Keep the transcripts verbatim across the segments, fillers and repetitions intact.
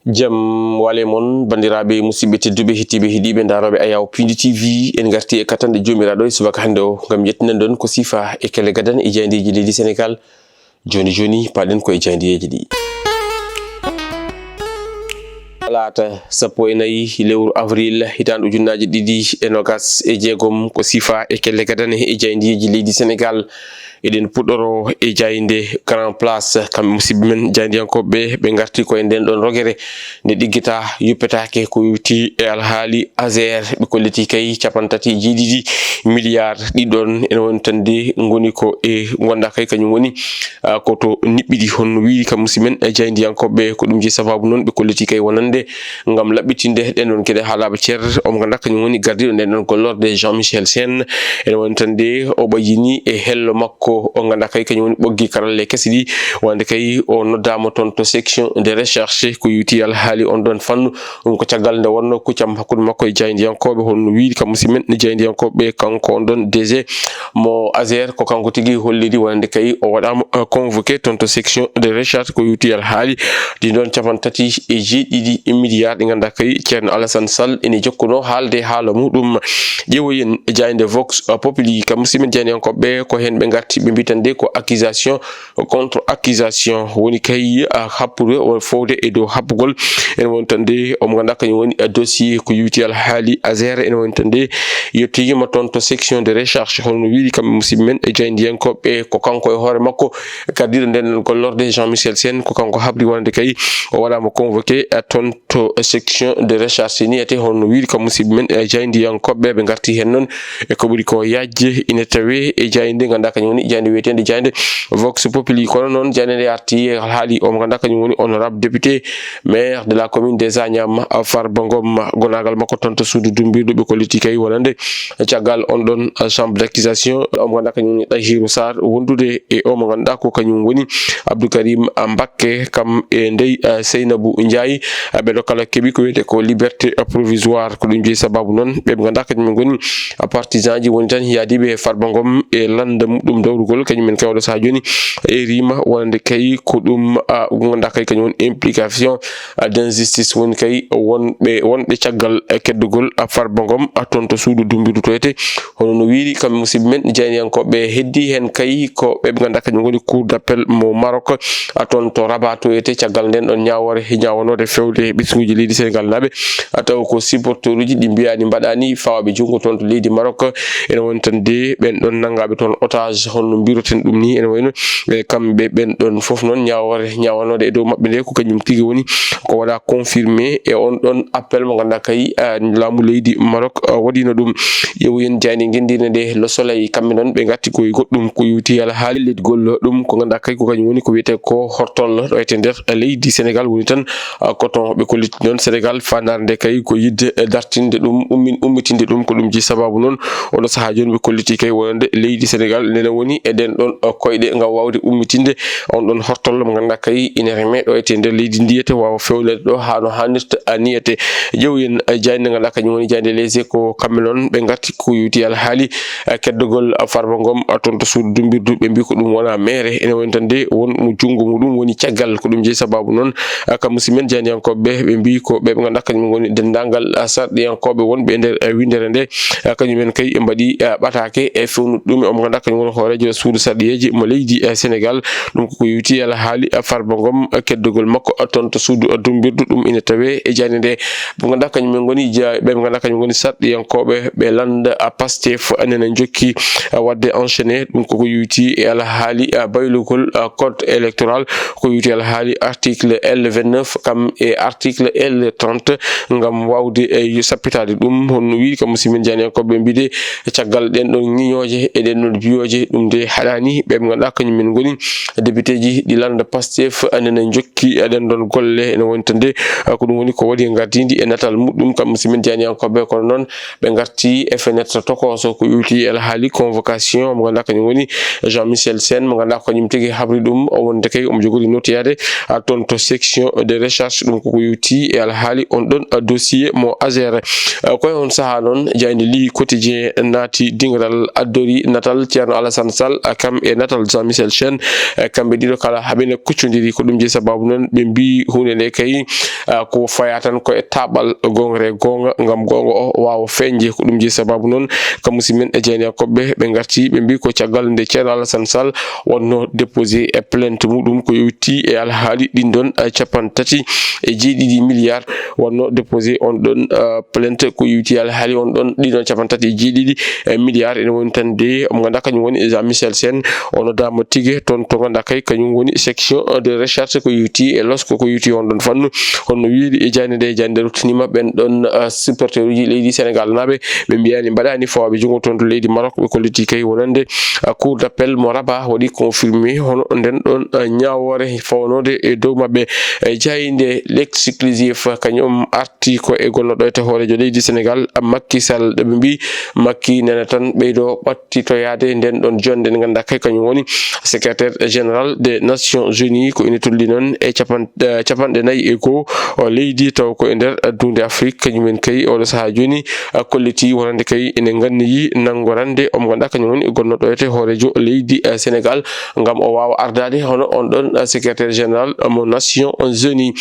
Jam wale mon, banndiraaɓe, musidɓe tedduɓe, hettiiɓe, heɗiiɓe, ndarooɓe Ayaw Pindi T V. En ngarti e katanɗe Joomiraaɗo e subaka hannde o, ngam yettinan ɗon ko sifa e kelle gadane e jaayndeeji leydi Senegaal. Jooni jooni, paaɗen ko e jaayndeeji ɗi. Talaata sappo e nayi lewru avril, hitaande ujunnaaje ɗiɗi e nogas e jeegom, ko sifa e kelle gadane e jaayndeeji leydi Senegaal. Eɗen puɗɗoro e jaaynde Grand Place, kamɓe musidɓe men jaayndiyankooɓe ɓe ngarti ko e nden ɗon rogere nde ɗiggita yuppetaake, ko yowti e alhaali Azer. Ɓe kolliti kay capantati e jeeɗiɗi milliard ɗi ɗon ene woni tan de ngoni ko e ngonda kay kañum woni, ah, ko to niɓɓiɗi, honno wiiri kam musidɓe men jaayndiyankooɓe. Ko ɗum jeyi sababu noon ɓe kolliti kay wonande ngam laɓɓitinde ɗen ɗon geɗe haa laaɓa cer. Omo ngannduɗaa kañum woni gardiiɗo nden ɗon gollorde, Jean Michel Sène. Ene woni tan de o ɓajini e hello makko, o ngannduɗaa kay kañum woni ɓoggi karalle kese ɗi, wonde kay o noddaama toon to section de recherche ko yowti alhaali on ɗon fannu. Ɗum ko caggal nde wonno kuccam hakkunde makko e jaayndiyankooɓe, honno wiiri kam musidɓe men jaayndiyankooɓe, kanko on ɗon D G mo Azer, ko kanko tigi holliri wonande kay o waɗaama, eh, convoqué toon to section de recherche ko yowti alhaali ɗi ɗon capantati e jeeɗiɗi milliard ɗi ngannduɗaa kay Ceerno Alassane Sall ene jokkuno haalde haala muɗum. Ƴeewoyen jaaynde Vox Populi, kam musidɓe men jaayndiyankooɓe, ko heen ɓe ngarti, ɓe mbiyi tan de ko accusation contre accusation woni kay, ah, happude o fowde e dow happugol. Ene woni tan de omo ngannduɗaa kañum woni, ah, dossier ko yowti alhaali Azer. Ene woni tan de yettoyiima toon to section de recherche, hono no wiiri kamɓe musidɓe men e jaayndiyankooɓe, ko kanko e hoore makko gardiiɗo nden ɗon gollorde, Jean Michel Sène, ko kanko habri wonande kay o waɗaama convoqué, ah, toon to section de recherche niyete, hono no wiiri kam musidɓe men e jaayndiyankooɓe ɓe ngarti heen noon e ko ɓuri ko yaajde ina tawee e jaaynde nde ngannduɗaa kañum woni jaaynde wiyeteende jaaynde Vox Populi. Kono noon jaaynde nde arti e haali o mo ngannduɗaa kañum woni honorable député maire de la commune des Agnam, Farba Ngom, gonaagal makko toon to suudu dummbirdu ɓe kolliti kay wonande caggal on ɗon chambre d'accusation o mo ngannduɗaa kañum woni Tahirou Sarr wondude e o mo ngannduɗaa ko kañum woni Abdou Karim Mbacké, kam e ndey, eh, Seynabou Ndiaye, eh, ɓe ɗo kala keɓi ko wiyetee ko liberté, eh, provisoire. Ko ɗum jeyi sababu noon ɓe ɓe ngannduɗaa kañum ngoni, ah, partisan ji woni tan yaadiiɓe e Farba Ngom e lannda muɗum dawrugol, kañum en kay oɗo sahaa jooni e rima wonande kay ko ɗum, ah, ngannduɗaa kay kañum woni implication, ah, d'injustice woni kay wonɓe, wonɓe caggal, eh, keddugol, ah, Farba Ngom, ah, toon to suudu dummbirdu to etee. Hono no wiiri kamɓe musidɓe men jaayndiyankooɓe, heddii heen kay ko ɓe ɓe ngannduɗaa kañum woni Cour d'appel mo Maroc, a toon to Rabat to etee caggal nden ɗon ñaawoore, ñaawanoore fewde ɓesnguuji leydi Senegaal naaɓe, a taw ko supporteruuji ɗi mbiyaani mbaɗaani fawaaɓe junngo toon to leydi Maroc. Ene woni tan de ɓen ɗon nanngaaɓe toon otage, hono no mbiroten ɗum ni, ene wayno, e kamɓe ɓen ɗon fof noon ñaawoore ñaawanoore e dow maɓɓe nde ko kañum tigi woni ko waɗa confirmé e on ɗon appel mo ngannduɗaa kay, ah, laamu leydi Maroc, ah, waɗino ɗum. Ƴeewoyen jaaynde ngenndiire nde Le Soleil, kamɓe noon ɓe ngarti ko e goɗɗum ko yowti alhaali leɗgol ɗum ko ngannduɗaa kay ko kañum woni ko wiyetee ko hortol ɗo etee nder leydi Senegaal woni tan, ah, coton ɓe kolliti noon Senegaal faandaare nde kay ko yiɗde, eh, dartinde ɗum, ummin-, ummitinde ɗum. Ko ɗum jeyi sababu noon oɗo sahaa jooni ɓe kolliti kay wonande leydi Senegaal nene woni e ɗen ɗon, eh, koyɗe ngam waawde ummitinde on ɗon hortollo mo ngannduɗaa kay ina remee ɗo etee nder leydi ndi etee waawa fewnede ɗo haa no haanirta, ah, niyete. Ƴeewoyen, eh, jaaynde ngannduɗaa kañum woni jaaynde Les Échos, kamɓe noon ɓe ngarti ko yowti alhaali, eh, keddugol, eh, Farba Ngom, eh, toon to suudu dummbirdu. Ɓe mbii ko ɗum wonaa meere, ene woni tan de won mo junngo muɗum woni caggal. Ko ɗum jeyi sababu noon, eh, kam musidɓe men jaayndiyankooɓe ɓe mbii ko ɓe ɓe ngannduɗaa kañum ngoni denndaangal, eh, sarɗiyankooɓe wonɓe e nder, eh, winndere nde, eh, kañum en kay ɓe mbaɗi, eh, ɓataake e fewnude ɗum e omo ngannduɗaa kañum woni hooreejo suudu sarɗiyeeji mo leydi, eh, Senegaal. Ɗum koko yowti alhaali, eh, Farba Ngom, eh, keddugol makko, eh, toon to suudu, eh, dummbirdu. Ɗum ina tawee e jaaynde nde. Ɓe ngannduɗaa kañum en ngoni ja-, ɓe ngannduɗaa kañum ngoni sarɗiyankooɓe ɓe lannda, ah, Pastef, ah, nena njokki, ah, waɗde enchaîné. Ɗum koko yowti e alhaali, ah, baylugol, ah, code électoral, ko yowti alhaali article L vingt-neuf kam e article L trente ngam waawde, eh, sappitaade ɗum. Hono wiiri kam musidɓe men jaayndiyankooɓe ɓe mbiyi de caggal ɗen ɗon ŋiñooje e ɗen ɗon biyooje ɗum de haɗaani ɓe ɓe ngannduɗaa kañum en ngoni député ji ɗi lannda Pastef nena njokki e ɗen ɗon golle. Ene woni tan de, ah, ko ɗum woni ko waɗi e ngardiindi e natal muɗum kam musidɓe men jaayndiyankooɓe. Kono noon ɓe ngarti e fenêtre tokooso ko yowti e alhaali convocation mo ngannduɗaa kañum woni Jean Michel Sène mo ngannduɗaa ko kañum tigi habri ɗum o wonde kay omo jogori nottoyaade, ah, toon to section de recherche. Ɗum koko yowti e alhaali on ɗon, ah, dossier mo Azer. Ah, ko e on sahaa noon jaaynde Le Quotidien naati diŋral addori natal Ceerno Alassane Sall, ah, kam e natal Jean Michel Chène, eh, kamɓe ɗiɗo kala haɓene kuccondiri. Ko ɗum je sababu noon ɓe mbi huunde nde kay, ah, ko faya tan ko e taɓal goonga e goonga, ngam goonga o waawa feeñde. Ko ɗum je sababu noon ka musidɓe men e jeynayankooɓe ɓe ngarti, ɓe mbi ko caggal nde Ceerno Alassane Sall wonno déposé e plainte muɗum ko yowiti e alhaali ɗin ɗon, eh, capanɗe tati e jeeɗiɗi milliards, wonno déposé on ɗon, eh, plainte ko yowiti alhaali on ɗon, ɗiɗon capanɗe tati e jeeɗiɗi, eh, milliards. Ene woni tan de omo ganduɗa kañum woni Jean Michel Chène, o noddama tigi toon to ganduɗa kay kañum woni section de recherche ko yowiti e losko ko yowiti on ɗon fannu. Honno wiiri e jande nde, jande ruttinima ɓen ɗon, eh, supporter uji leydi Sénégal naaɓe, ɓe mbiyani mbaɗani fawaɓe junngo toon to leydi Maroc, ɓe kolliti kay wonande, eh, cour d'appel mo Rabat waɗi confirmé hono nden ɗon, eh, ñaawore fawnode e dow maɓɓe. Eh, jayde l'exclusif kañum arti ko e gonnoɗo e hoorejo leydi Sénégal, Macky Sall, ɗo ɓe mbi Macky nana tan ɓeydo ɓattitoyaade nden ɗon jonde nde ganduɗa kay kañum woni secrétaire général des Nations Unies, ko ina tolni noon e capan-, eh, capanɗe nayi e goo o leydi taw ko e nder adduunde Afrique, kañumen kay oɗo sahaa jooni, eh, kolliti wonande kay ene nganniyi nanngorande omo ganduɗa kañum woni gonnoɗo e hoorejo leydi, eh, Sénégal, ngam o waawa ardaade hono on ɗon, eh, secrétaire général mo Nations Unies.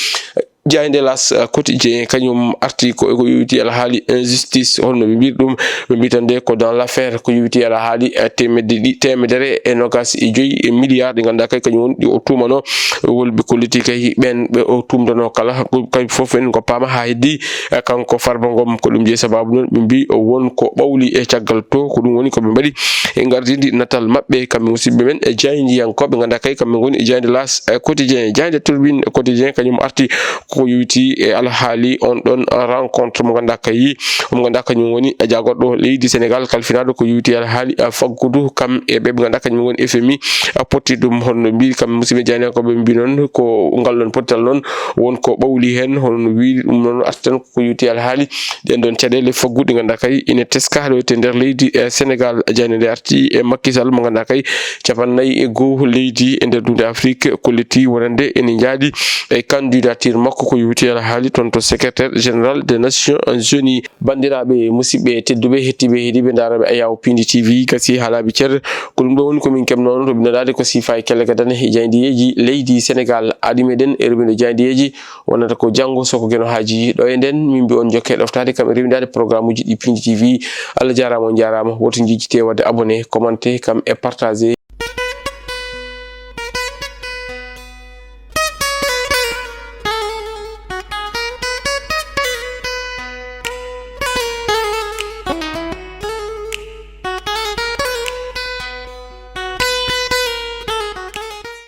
Jaaynde L'As, eh, Quotidien, kañum arti ko e ko yowiti alhaali injustice, holno ɓe mbiyata ɗum? Ɓe mbi tan de ko dans l'affaire ko yowiti alhaali, eh, teemedde ɗi-, teemedere e nogas e joyi e milliards ɗi ganduɗa kay kañum woni ɗi o tuumano wonɓe kolliti kay ɓen ɓe o tuumdano kala, ko kay fof en ngoppaama haa heddi, eh, kanko Farba Ngom. Ko ɗum je sababu noon ɓe mbi o won ko ɓawli e caggal to, ko ɗum woni ko ɓe mbaɗi e ngardindi natal maɓɓe kamɓe musidɓe men e jaayndiyankooɓe ganduɗa kay kamɓe ngoni e jaaynde L'As, eh, Quotidien, jaaynde Tribune Quotidien kañum arti ko yowiti e alhaali on ɗon rencontre mo ganduɗa kay, mo ganduɗa kañum woni jagorɗo leydi Sénégal kalfinaɗo ko yowiti alhaali, eh, faggudu kam e ɓe ɓe ganduɗa kañum woni F M I, eh, potti ɗum. Honno mbi kam musidɓe jaayndiyankooɓe mbi noon ko ngal ɗon pottal noon won ko ɓawli hen, hono no wiiri ɗum noon arti tan ko yowiti alhaali ɗen ɗon caɗeele fagguɗe ganduɗa kay ina teska ɗo e nder leydi, eh, Sénégal. Jaaynde nde arti e Macky Sall mo ganduɗa kay capanɗe nayi e goo leydi e nder dunde Afrique kolliti wonande ene njaadi e candidature makko ko yowiti alhaali toon to secrétaire général des Nations Unies. Bandiraɓe musidɓe tedduɓe hettiɓe heɗiɓe daraɓe Ayaw Pindi T V gasi haa laaɓi cer, ko ɗum ɗo woni ko min keɓnono to binoɗaade ko siifa e kelle gadane e jaayndiyeeji leydi Sénégal. Aadi meɗen e rubino jaayndiyeeji wonata ko janngo soko geno haaji ɗo e nden min mbi on jokke ɗoftaade kam e rewindaade programme uji ɗi Pindi T V. Allah jaaraama, on jaaraama. Woto njejjite waɗde abonné, commenté kam e partagé.